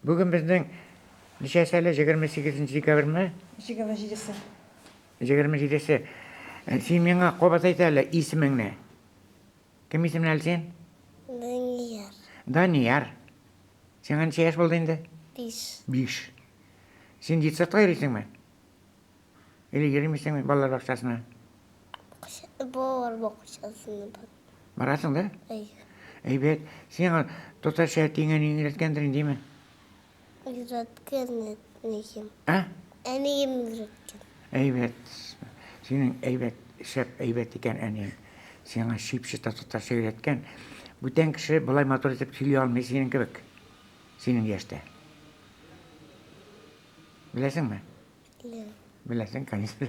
Бүген безнең ничәсе әле? 28 декабрьме? 27-се. 27-се. Син миңа кабат әйт әле исемеңне. Кем исемле әле син? Данияр. Данияр. Сиңа ничә яшь булды инде? 5. 5. Син детсадка йөрисеңме? Или йөрмисеңме балалар бакчасына? Балалар бакчасына бар. Барасың да? Әйе. Әйбәт. Сиңа татарча әтиең әниең өйрәткәндер инде, димме? Өйрәткән әнием. Ә? Әнием өйрәткән. Әйбәт. Синең әйбәт, шәп әйбәт икән әниең. Сиңа чип-чиста татарча өйрәткән. Бүтән кеше болай матур итеп сөйли алмый синең кебек. Синең яшьтә. Беләсеңме? Беләм. Беләсең, конечно.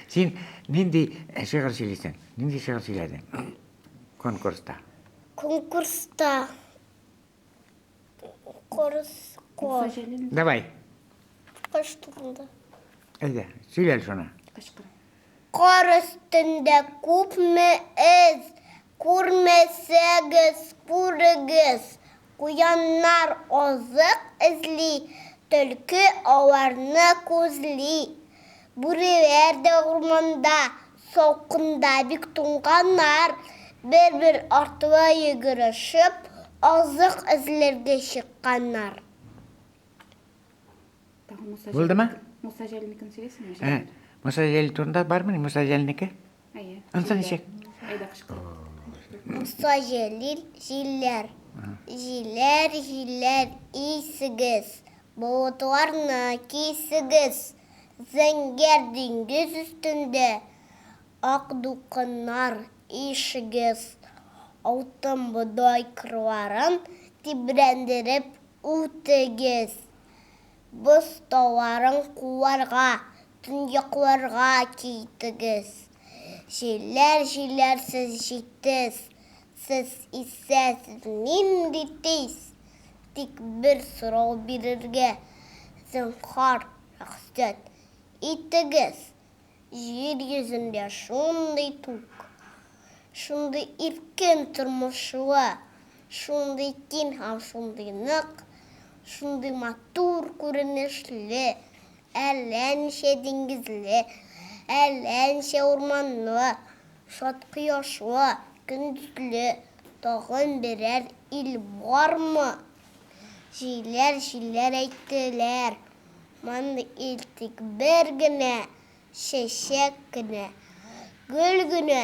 Син нинди шигырь сөйлисең? Нинди шигырь сөйләдең конкурста? Конкурста Корыс кор. Давай. Кош турында. Әйдә, сөйлә әле шуны. Кычкыр. Кар өстендә күпме эз, Күрмәсәгез, күрегез. Куяннар азык эзли, Төлке аларны күзли. Бүреләр дә урманда, Салкында бик туңганнар. Бер-бер артлы йөгерешеп, Азык эзләргә чыкканнар. Тагын Муса Булдымы? Муса Җәлилнекен сөйлисеңме? Ә, Муса Җәлил турында бармыни Муса Җәлилнеке? Әйе. Ансы ничек? Әйдә кычкыр. Муса Җәлил җилләр. Җилләр, җилләр исегез, болытларны кисегез. Зәңгәр диңгез өстендә ак дулкыннар ишегез. Алтын бодай кырларын тибрәндереп үтегез. Боз тауларын куарга, төньякларга китегез. Җилләр, җилләр, сез җитез, Сез исәсез нинди тиз! Тик бер сорау бирергә, зинһар, рөхсәт итегез. Җир йөзендә шундый тук, шундый иркен тормышлы, шундый киң һәм шундый нык, шундый матур күренешле, әллә ничә диңгезле, әллә ничә урманлы, шат кояшлы, көндезле тагын берәр ил бармы? Җилләр, җилләр әйттеләр, Мондый ил тик бер генә, чәчәк кенә, гөл генә,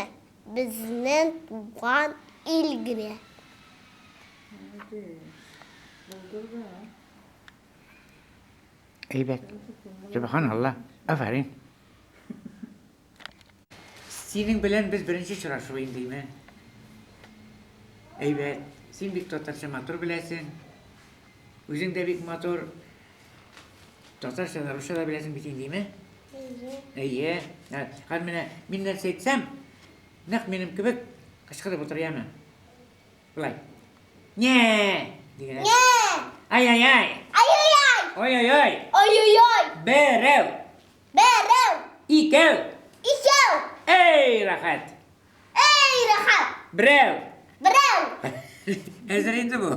безнең туган ил генә. Әйбәт. Сөбханалла. Афәрин. Синең белән без беренче очрашу инде, име? Әйбәт. Син бик татарча матур беләсең. Үзең дә бик матур. Татарча да, русча да беләсең бит инде, име? Әйе. Әйе. Хәзер менә мин нәрсә әйтсәм, нәкъ минем кебек кычкырып утыр, яме. Болай. Не! Дигән. Не! Ай-ай-ай! Ай-ай-ай! Ой-ой-ой! Ой-ой-ой! Берәү! Берәү! Икәү! Икәү! Эй, рәхәт! Эй, рәхәт! Берәү! Берәү! Әзер инде бу.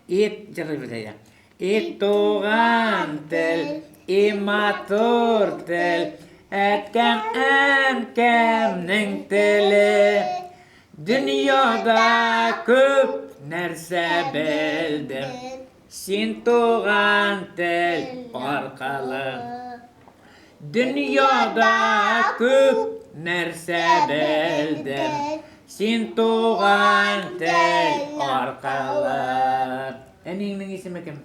Ит җырлыйбыз әйдә. И туган тел, и матур тел, әткәм, әнкәмнең теле. Дөньяда күп нәрсә белдем, Син туган тел аркылы. Дөньяда күп нәрсә белдем, Син туган тел аркылы. Әниеңнең исеме кем?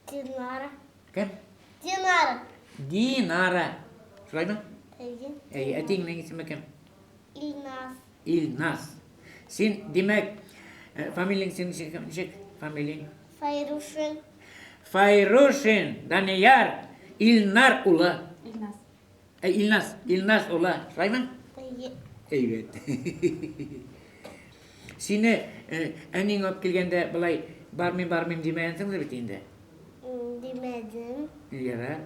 Динара. Кем? Динара. Динара. Шулаймы? Әйе. Әйе, әтиеңнең исеме кем? Илназ. Илназ. Син, димәк, э, фамилияң синең ничек, ничек фамилияң? Файрушин. Файрушин Данияр Илнар улы. Илназ. Ә, Илназ, Илназ улы. Шулаймы? Әйе. Әйбәт. Сине э, әниең алып килгәндә былай бармыйм, бармыйм димәгәнсеңдер бит инде. Димәдем. Ярар.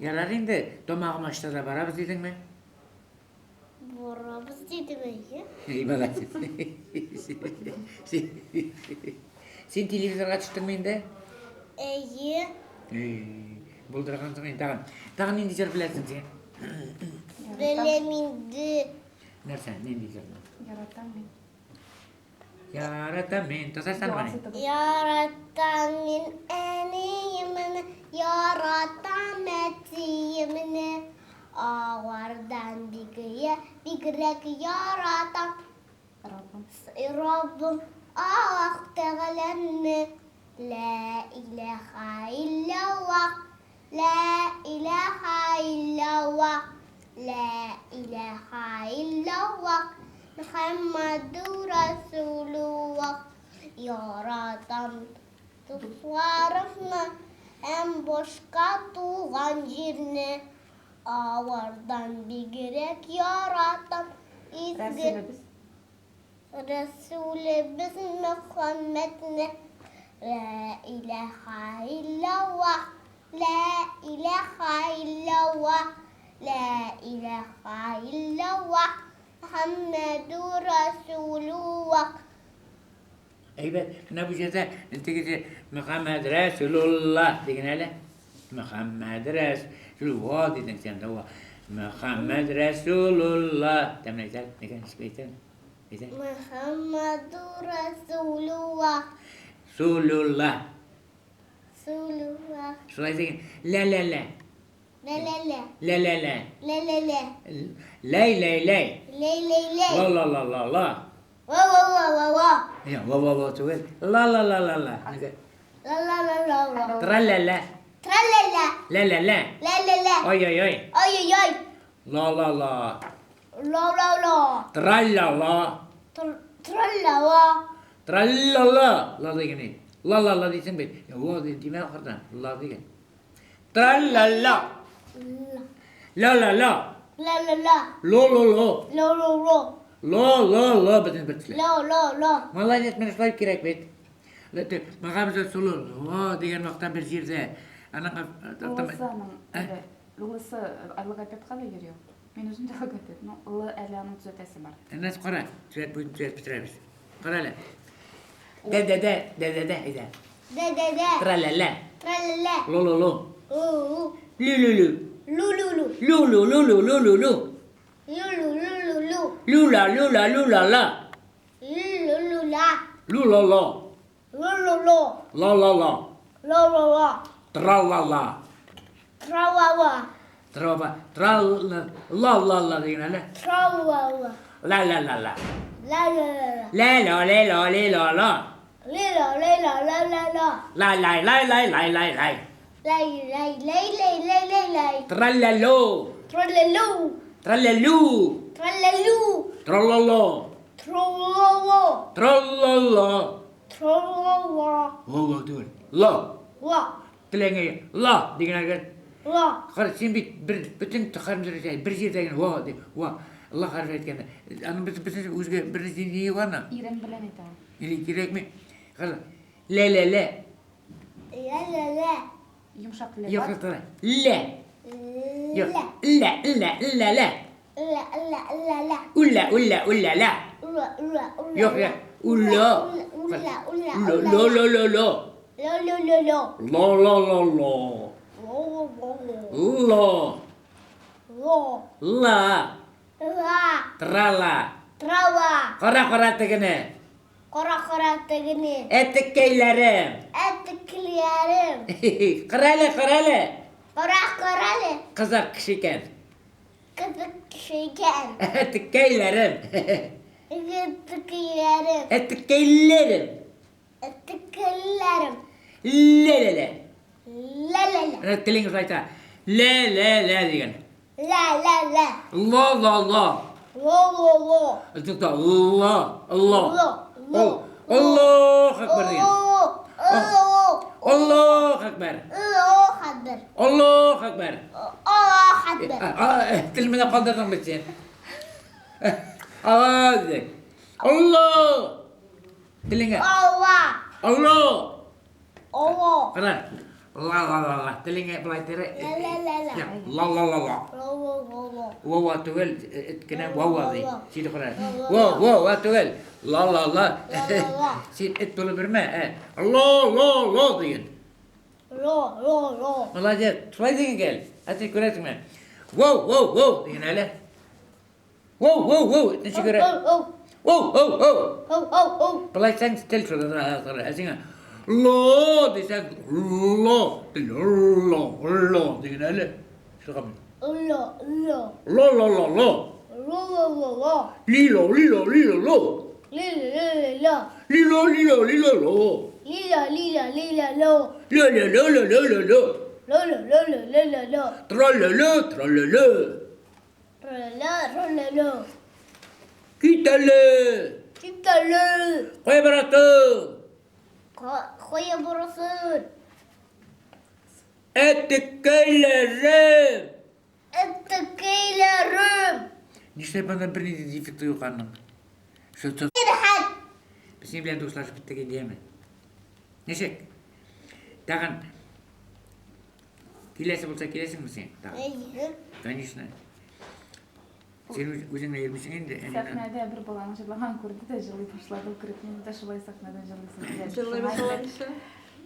Ярар инде, тамагым ачса да барабыз дидеңме? Барабыз дидем, әйе. Эй, молодец. Син телевизорга төштеңме инде? Әйе. Эй, булдыргансың инде тагын. Тагын нинди җыр беләсең син? Беләм инде. Нәрсә, нинди җырны? Яратам мин. Яратам мин. Татарстан мени? Яратам мин әниемне, яратам әтиемне. Алардан бигрәк, бигрәк яратам. Раббым. Раббым Аллаһ Тәгаләне. Лә иләһә илляллаһ, лә иләһә илляллаһ, лә иләһә илляллаһ, Мөхәммәдү Расулуллаһ. Яратам дусларымны һәм башка туган җирне. Алардан бигрәк яратам изге Рәсүлебез. Рәсүлебез Мөхәммәдне. Лә иләһә илляллаһ, лә иләһә илляллаһ, лә иләһә илляллаһ, Мөхәммәдү Расулуллаһ. Әйбәт. Менә бу җирдә теге Мөхәммәд Рәсүлуллаһ диген әле. Мөхәммәд Рәсүлуллаһ дидең син дә. Мөхәммәд Рәсүлуллаһ. Тәмле әйтә, нигә ничек әйтә? Әйтә. Мөхәммәдү Расулуллаһ. Сулуллаһ. Сулуллаһ. Шулай диген. Лә лә лә. Лә лә лә. Лә лә лә. Лә лә лә. Ләй ләй ләй. Ләй ләй ләй. Ла ла ла ла ла. Ла ла ла ла ла. Я, ла ла ла түгел. Ла ла ла ла ла. Нигә? Ла ла ла ла ла. Тра лә лә. Тра лә лә. Лә лә лә. Лә лә лә. Ой ой ой. Ой ой ой. Ла ла ла. Ла ла ла. Тра ла ла. Тра ла ла. Тра ла ла. Ла дигән ни? Ла ла ла дисең бит. Я, ла ди димә ахырдан. Ла дигән. Тра ла ла. Ла ла ла. Ла ла ла. Ло ло ло. Ло ло ло. Ло ло ло бөтен бер төсле. Ло ло ло. Молодец, менә шулай кирәк бит. Мөхәммәд Расулуллаһ дигән вакытта бер җирдә аның Лысы аның әле. Лысы логопедка да йөри ул. Мин үзем дә логопед. Ну, л әле аның төзәтәсе бар. Әнәс кара, төзәт бүген төзәт бетерәбез. Кара әле. Дә дә дә, дә дә дә, әйдә. Дә дә дә. Тра лә лә. Тра лә лә. Ло ло ло. У у. Лю лю лю. Лу лу лу. Лю лю лю лю лю лю лю. Лу лу лу лу лу. Лю ла лю ла лю ла ла. Лу лу лу ла. Лю ла ла. Лу лу лу. Ла ла ла. Ло ло ло. Тра ла ла. Тра ла ла. Тра ла тра ла ла ла ла дигән әле. Тра ла ла. Ла ла ла ла. Ла ла ла ла. Лә лә лә лә лә лә ла. Ле ла ле ла ла ла ла. Лай лай лай лай лай лай лай. Лай лай лай лай лай лай лай. Тра ла ло. Тра ла лу. Тра ла лю. Тра ла лу. Тра ла ло. Тра ла ло. Тра ла ла. Тра ла ла. Ла ла түгел. Ла. Ла. Телеңә ла дигән әгәр. Ла. Кара, син бит бер бөтен хәрефләр әйтә, бер җирдә генә ва дип, ва. Ла хәрефе әйткәндә. Аның бөтен бөтен үзгә бер ни юк аның. Ирен белән әйтә ул. Или кирәкми. Кара. Лә лә лә. Лә лә лә. Йомшак лә Юк, бар. юк, тора. Лә. Юк. Лә. Лә, лә, лә, лә. Лә лә лә лә. Улла, улла, улла, лә. Ула ула ула. Юк, юк. Улла. Ула ула Ло, ло, ло, ло, ло. Ло ло ло ло. Ло, ло, ло, ло. Ло ло ло. Ло. Ло. Ла. Ла. Трала. Трала. Кара, кара тегене. Кара кара тегене. Әтеккәйләрем. Әтекләрем. Кара әле, кара әле. Кара кара әле. Кызык кеше икән. Кызык кеше икән. Әтеккәйләрем. Әтекләрем. Әтеккәйләрем. Әтекләрем. Лә, лә, лә. Лә лә лә. Менә телең шулай әйтә. Лә, лә, лә дигән. Лә лә лә. Ло, ло, ло. Ло ло ло. Тукта, ло, ло. Ло, ло. Аллаһ акбар дигән. Аллаһ. Аллаһ акбар. Аллаһ акбар. Аллаһ акбар. Аллаһ акбар. Тел менә калдырдың бит син. Аллаһ дидек. Аллаһ. Телеңә. Алла. Аллаһ. Алла. Кара. Ла ла ла ла. Телеңә былай тере. Ла ла ла ла. Ла ла ла ла. Ла ла ла ла. Ва ва түгел, эт кенә ва ва ди. Син кара. Ва, Ва ва ва түгел. Ла ла ла. Ла, ла, ла. Син эт булып йөрмә, ә. Ло ло ло диген. Ла ла ла. Молодец. Шулай диген гел. Ә син күрәсеңме? Воу, воу, воу диген әле. Воу, воу, воу. Ничек күрә? Оу, Воу, воу, воу. оу, оу, оу. Былай әйтсәң, тел шунда тора. Ә сиңа ло дисәң, ло, тел ло, ло диген әле. Чыгам. Ла ла. Ло, ло, ло, ло. Ла ла ла ла. Лило, лило, лило, ло. Ли ли ли ла. Лило, лило, лило, ло. Лила лила лила ло. Ло, ло, ло, ло, ло, ло, ло. Ло ло ло ло ло ло ло. Тролло, тролло. Ла ла ла ла. Кит әле. Китәле. Кая барасың? Кая барасың? Әтекәйләрем. Әтекәйләрем. Нишләп анда бернинди дефекты юк аның? Шул Рәхәт. Без синең белән дуслашып беттек инде, яме. Ничек? Тагын киләсе булса киләсеңме син? Тагын. Әйе. Конечно. Син үзең дә йөрмисең инде. әниеңнән. Сәхнәдә бер баланың җырлаган күрде дә җылый башлады үкереп. Мин дә шулай сәхнәдән җырлыйсым килә. Җырлый башлады.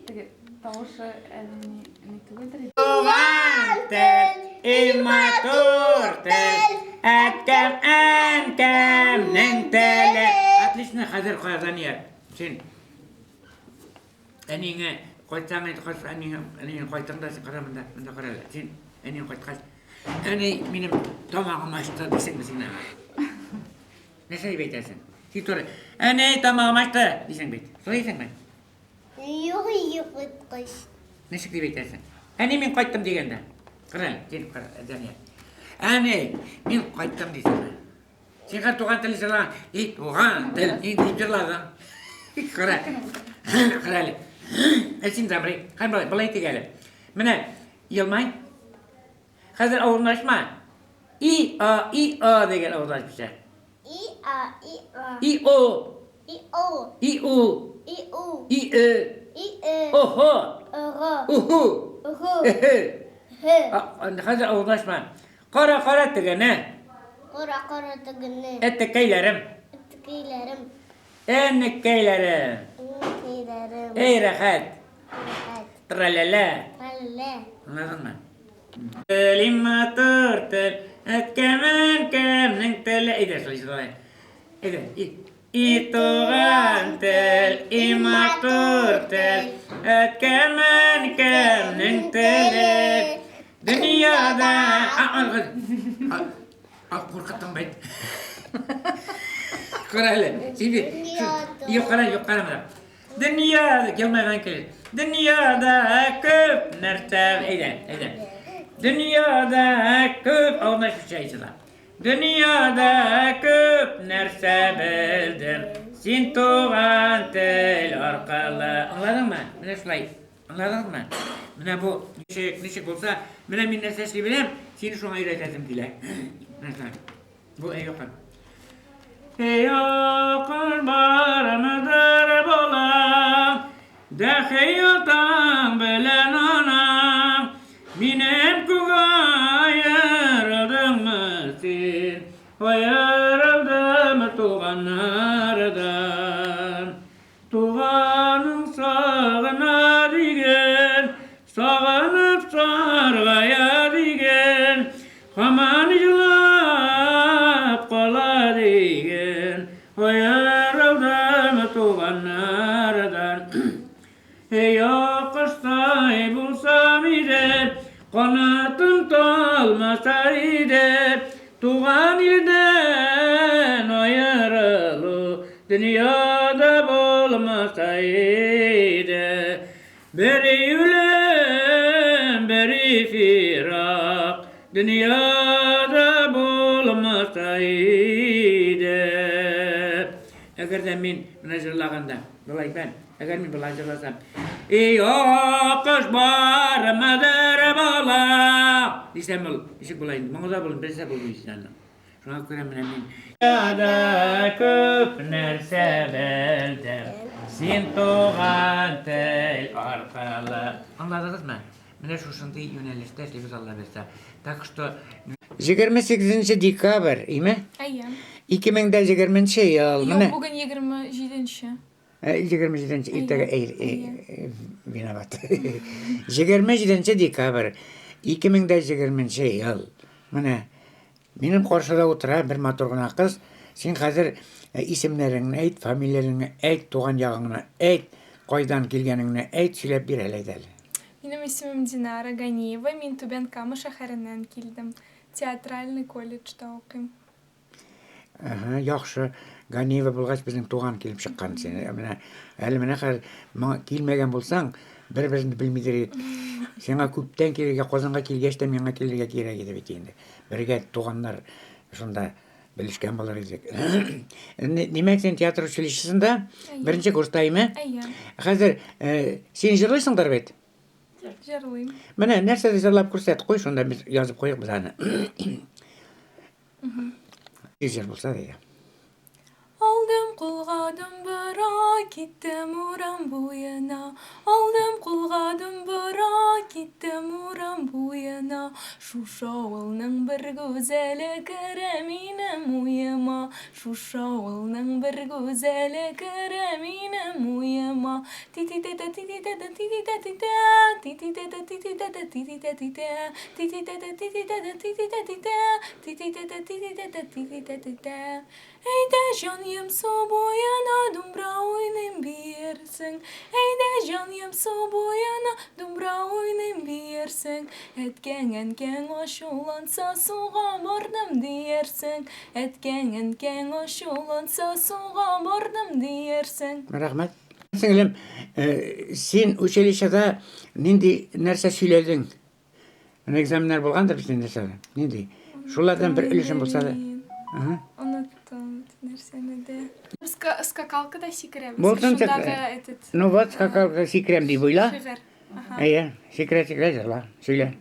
Теге тавышы әле ни ни түгелдер. Туган тел, иң матур тел, әткәм, әнкәмнең теле. Отлично, хәзер кая, Данияр. Син әниеңә кайтсаң инде, кайт, әниеңә, әниеңә кайттың да, син кара монда, монда кара әле. Син әниең кайткач, әни, минем тамагым ачты дисеңме син аңа? Нәрсә дип әйтәсең? Син туры, әни, тамагым ачты дисең бит. Шулай дисеңме? Юк, юк, кайткач. Ничек дип әйтәсең? Әни, мин кайттым дигәндә. Кара әле, син кара, Дания. Әни, мин кайттым дисеңме? Син хәзер туган тел җырлаган. И, туган тел, и дип җырладың. Кара. Кара әле. Ә син Замри, хәзер болай, болай әйтик әле. Менә елмай. Хәзер авызыңны ачма. И, а, и, а дигән авызны ачмыйча. И, а, и, а. И, о, И, о. и, у, И, у. и, э, И, э. охо, Ого. уху, Уху. эхе. Хе. Хәзер авызны ачма. Кара, кара тегене, Кара, кара тегене. әтекәйләрем, Әтекәйләрем. әнекәйләрем. Әнекәйләрем. Эй, рәхәт, Рәхәт. траләлә. Траләлә. Аңладыңмы? Телим матур тел, әткәм, әнкәмнең теле. Әйдә, шулай шулай. Әйдә. И, и туган тел, и матур тел, әткәм, әнкәмнең теле. Дөньяда... А, а, а, а, куркыттың бит. Кара әле. Син бит. Юк, кара, юк, кара менә. Дөньяда елмайган кеше. Дөньяда күп нәрсә. Әйдә, әйдә. Дөньяда күп авызына шешә җыла. Дөньяда күп нәрсә белдем. Син туган тел аркылы. Аңладыңмы? Менә шулай. Аңладыңмы? Менә бу ничек, ничек булса, менә мин нәрсә эшли беләм, сине шуңа өйрәтәсем килә. Менә шулай. Бу әй якын. Ey akıl barımdır bolam, Dəxi atan bilən anam, Minem күк ayırıldımı sen, Ayırıldım туганнардан. Туганың сагына дигән, сагынып саргая дигән, һаман җылап кала дигән, аерылдым туганнардан. Ey akıştay bulsam иде, канатым талмаса иде, туган илдән аерылу дөньяда булмаса иде. Бери үлем, бери фирак, дөньяда булмаса иде. Әгәр дә мин менә җырлаганда, болай әйтмәм, әгәр мин болай җырласам, Ey акыш бармыдыр бала дисәм ул, ничек була инде? Моңа да булын, белсә булмый аны. Шуңа күрә менә мин Дөньяда күп нәрсә белдем. Син туган тел аркылы. Аңладыгызмы? Менә шушындый юнәлештә эшлибез Алла бирсә. Так что 28 декабрь, име? Әйе. 2020 ел. Юк, Менә бүген 27-нче. 27 иртәгә Әйе, әй, виноват. 27 декабрь 2020 ел. Менә минем каршыда утыра бер матур гына кыз. Син хәзер исемнәреңне әйт, фамилияңне әйт, туган ягыңны әйт, кайдан килгәнеңне әйт, сөйләп бир әле әйдә әле. Минем исемем Динара Ганиева, мин Түбән Кама шәһәреннән килдем. Театральный колледжда укыйм. Әһә, яхшы. Ганиева булгач, безнең туган килеп чыккан син. Менә әле менә хәзер моңа килмәгән булсаң, бер-беребезне белмидер идек. Сиңа күптән килергә, Казанга килгәч тә миңа килергә кирәк иде бит инде. Бергә туганнар шунда белешкән булыр идек. Димәк, син театр училищесында беренче курста име? Әйе. Хәзер син җырлыйсыңдыр бит? Җырлыйм. Менә нәрсә җырлап күрсәт, куй шунда без язып куйыйк без аны. Җыр булса да. Алдым кулга думбыра, киттем урам буена. Алдым кулга думбыра, киттем урам буена. Шушы авылның бер гүзәле керә минем уема. Шушы авылның бер гүзәле керә минем уема. Ти-ти-тә-тә, ти-ти-тә-тә, ти-ти-тә-ти-тә. Ти-ти-тә-тә, ти-ти-тә-тә, ти-ти-тә-ти-тә. Ти-ти-тә-тә, ти-ти-тә-тә, ти-ти-тә-ти-тә. Ти-ти-тә-тә, ти-ти-тә-тә, ти-ти-тә-ти-тә. Әйдә, җаныем, су буена, думбра уйныйм биерсең. Әйдә, җаныем, су буена, думбра уйныйм биерсең. Әткәң, әнкәң ачуланса, суга бардым диярсең. Әткәң, әнкәң ачуланса, суга бардым диярсең. Рәхмәт. Сеңлем, син училищеда нинди нәрсә сөйләдең? Менә экзаменнар булгандыр бит инде нәрсә? Нинди? Шулардан бер өлешен булса да. Оныттым нәрсәне дә. Скакалкада сикерәбез. Булсын Шундагы этот Ну вот, скакалка сикерәм дип уйла. шигырь. Аха. Әйе, сикерә-сикерә җырла, сөйлә.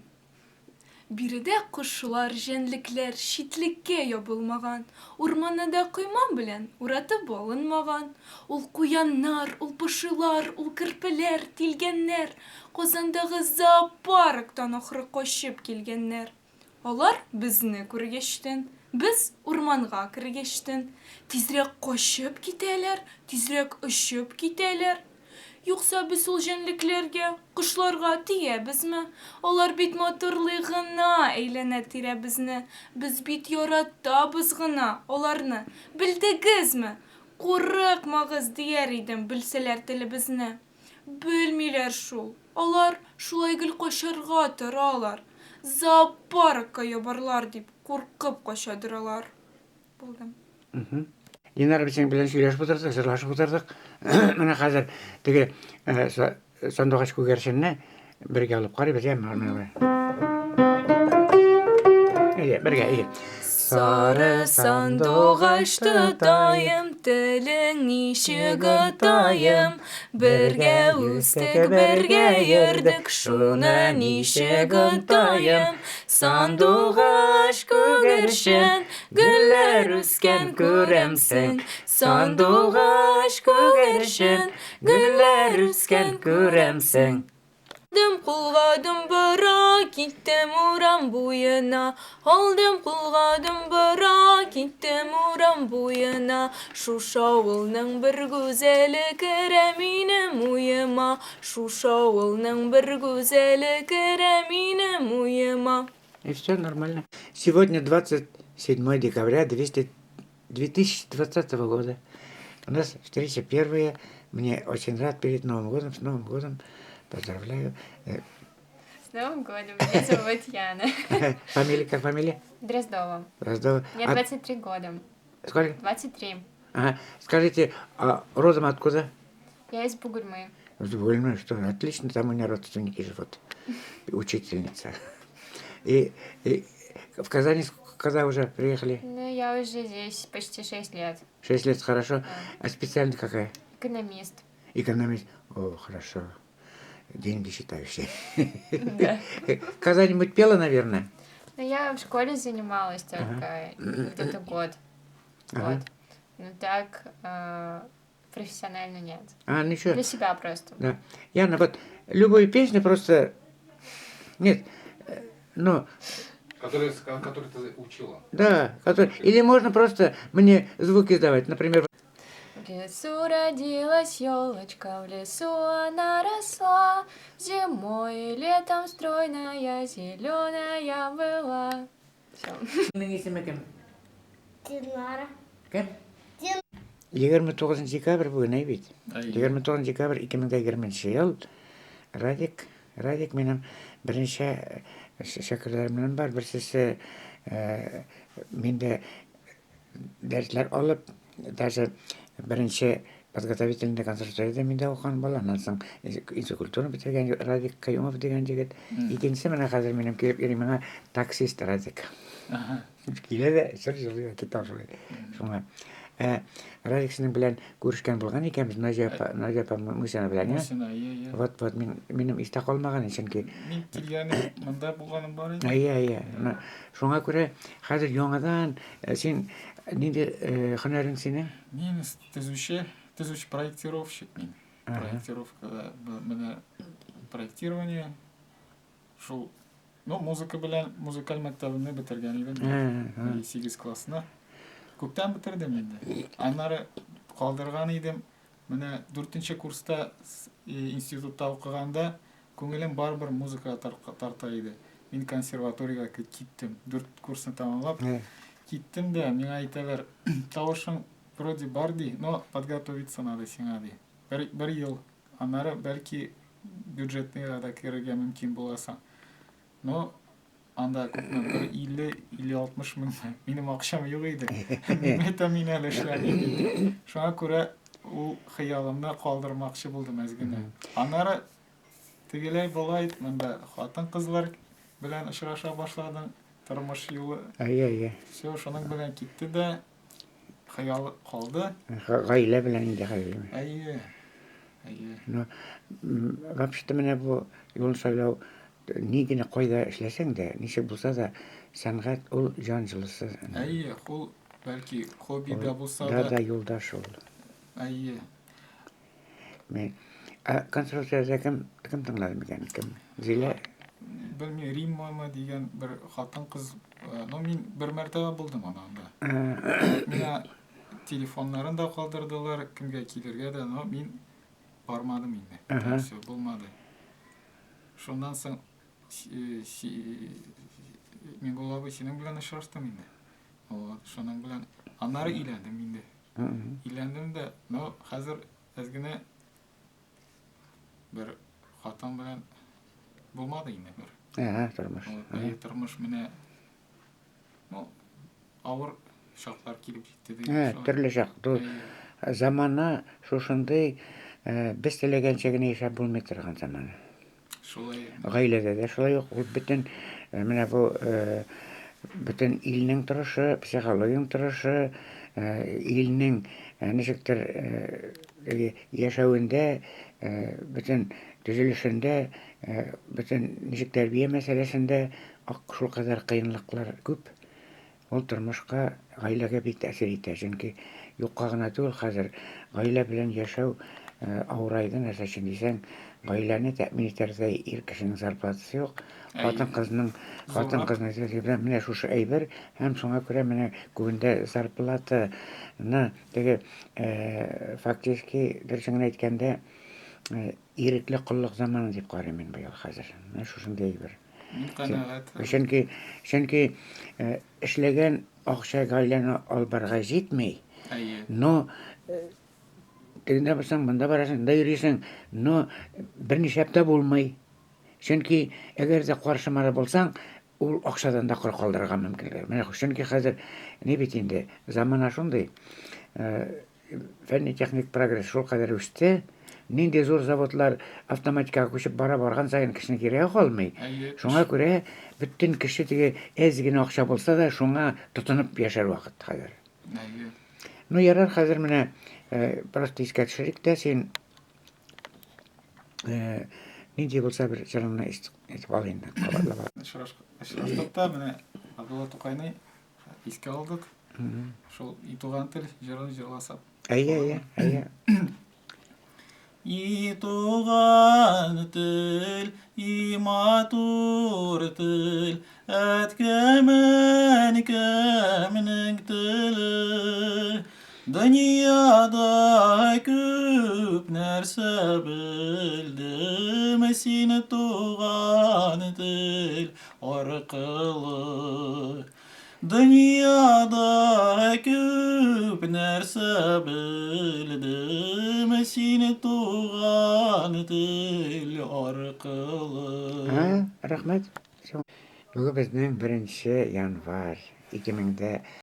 Биредә кошлар, җәнлекләр читлеккә ябылмаган, урманы да койма белән уратып алынмаган. Ул куяннар, ул пошилар, ул керпеләр, тилгәннәр, Казандагы зоопарктан ахры качып килгәннәр. Алар безне күргәчтен, без урманга кергәчтен, тизрәк качып китәләр, тизрәк очып китәләр. Юкса без ул җәнлекләргә, кошларга тиябезме? Алар бит матурлый гына әйләнә тирәбезне. Без бит яратабыз гына аларны. Белдегезме? Курыкмагыз дияр идем, белсәләр телебезне. Белмиләр шул. Алар шулай гел качарга торалар. Зоопаркка ябарлар дип куркып качадыр алар. Булдым. Динара, без синең белән сөйләшеп утырдык, җырлашып утырдык. Менә хәзер теге сандугач күгәрченне бергә алып карыйбыз, яме? Менә. Әйе, бергә, әйе. Сары сандугач тотаем, телең ничек отаем? Бергә үстек, бергә йөрдек, шуны ничек отаем? Сандугач күгәрчен, гөлләр үскән күрәмсең. Сандугач күгәрчен, гөлләр үскән күрәмсең. Алдым кулга думбыра, киттем урам буена. Алдым кулга думбыра, киттем урам буена. Шушы авылның бер гүзәле керә минем уема. Шушы авылның бер гүзәле керә минем уема. И все нормально. Сегодня 27 декабря 2020 года. У нас встреча первая. Мне очень рад перед Новым годом. С Новым годом. Поздравляю. С Новым годом. Меня зовут Яна. Фамилия, как фамилия? Дроздова. Дроздова. Мне 23 года. Сколько? 23. Ага. Скажите, а родом откуда? Я из Бугульмы. Из Бугульмы, что? Отлично, там у меня родственники живут. Учительница. И в Казани когда уже приехали? Ну, я уже здесь почти 6 лет. 6 лет, хорошо. Да. А специальность какая? Экономист. Экономист. О, хорошо. Деньги считающие. Да. Когда-нибудь пела, наверное? Ну, я в школе занималась только где-то год. Ага. Вот. Ну, так, Профессионально нет. А, ничего. Для себя просто. Да. Яна, вот любую песню просто... Нет, но... Который ты учила. Да, который... Или можно просто мне звуки издавать, например... В лесу родилась елочка, в лесу она росла, зимой и летом стройная, зеленая была. Все. Исеме кем? Динара. Кем? Дин. 29 декабрь бүген, әй бит. 29 декабрь 2020 ел. Радик, Радик минем беренче шәкертләремнән бар. Берсесе миндә дәресләр алып, даже беренче подготовительный консерваториядә миндә укыган бала, аннан соң институт культураны бетергән Радик Каюмов дигән егет. Икенчесе менә хәзер минем килеп йөри миңа таксист Радик. Килә дә чыр җырлый да китә шулай. Шуңа. Ә Радик синең белән күрешкән булган икәнбез, Наҗия апа, Наҗия апа Мусина белән, я? Мусина, иә, иә. Вот, вот, мин, минем истә калмаган, чөнки Мин килгәнем, монда булганым бар иде. Әйе, әйе. Менә шуңа күрә хәзер яңадан син нинди һөнәрең синең? Мин төзүче, төзүче проектировщик мин. Проектировкада менә проектирование шул. Ну, музыка белән музыкаль мәктәбемне бетергән идем. 8 классны. Күптән бетердем инде. Аннары калдырган идем. Менә 4 курста институтта укыганда күңелем барыбер музыкага тарта иде. Мин консерваториягә киттем. 4 курсны тәмамлап киттем дә, миңа әйтәләр, тавышың вроде бар ди, но подготовиться надо сиңа ди. Бер ел. Аннары бәлки бюджетныйга да керергә мөмкин буласың. Но анда күпме, бер 50 или 60 мең минем акчам юк иде. Мин әйтәм, мин әле эшләмим дип. Шуңа күрә ул хыялымны калдырмакчы булдым әз генә. Аннары тегеләй болай монда хатын-кызлар белән очраша башладым. Тормыш юлы. Әйе, әйе. Все, шуның белән китте дә хыял калды. Гаилә белән инде хәзер. Әйе. Әйе. Ну, вообще-то менә бу юлны сайлау ни генә кайда эшләсәң дә, ничек булса да, сәнгать ул җан җылысы. Әйе, ул бәлки хобби да булса да. Да, да, юлдаш ул. Әйе. Мин ә консерваториядә кем кем тыңлады микән? Кем? Зилә? Белмим, Риммамы дигән бер хатын-кыз, ну мин бер мәртәбә булдым аны анда. Миңа телефоннарын да калдырдылар, кемгә килергә дә, но мин бармадым инде. Все, булмады. Шуннан соң Миңгол абый синең белән очраштым инде. Вот, шуның белән аннары өйләндем инде. Өйләндем дә, но хәзер әз генә бер хатын белән булмады инде бер. Ага, тормыш. Вот, тормыш менә, ну, авыр чаклар килеп җитте дигән. Ә, төрле чак. Замана шушындый, без теләгәнчә генә яшәп булмый торган замана. Шулай. Гаиләдә дә шулай ук, ул бөтен менә бу бөтен илнең торышы, психологияның торышы, илнең ничектер яшәвендә, бөтен төзелешендә, бөтен ничек тәрбия мәсьәләсендә шул кадәр кыенлыклар күп. Ул тормышка, гаиләгә бик тәэсир итә, чөнки юкка гына түгел хәзер гаилә белән яшәү авырайды, нәрсә өчен дисәң, гаиләне тәэмин итәрдәй ир кешенең зарплатасы юк, хатын-кызның хатын-кызның менә шушы әйбер, һәм шуңа күрә менә күбендә зарплатаны теге фактически дөресен генә әйткәндә ирекле коллык заманы дип карыйм мин быел хәзер. Менә шушындый әйбер. Мин канәгать. Чөнки, чөнки эшләгән акча гаиләне алып барырга җитми. Әйе. Но тегендә барсаң, монда барасың, монда йөрисең, но бернишләп тә булмый. Чөнки әгәр дә каршы мара булсаң, ул акчадан да коры калдырырга мөмкинләр. Менә чөнки хәзер ни бит инде, замана шундый, фәнни-техник прогресс шул кадәр үсте, нинди зур заводлар автоматикага күчеп бара барган саен кешенең кирәге калмый. Шуңа күрә бөтен кеше теге әз генә акча булса да, шуңа тотынып яшәр вакыт хәзер. Ну, ярар, хәзер менә просто искә төшерик тә, син нинди булса бер җырыңны әйтеп ал инде, кабатлап ал. Очраштык та менә Габдулла Тукайны искә алдык. Шул И туган тел җырын җырласак. Әйе, әйе, әйе. И туган тел, и матур тел, әткәм, әнкәмнең теле. Дөньяда күп нәрсә белдем, син туган тел аркылы. Дөньяда күп нәрсә белдем, син туган тел аркылы. Ә, рәхмәт. Бүген безнең 1 январь 2000 дә.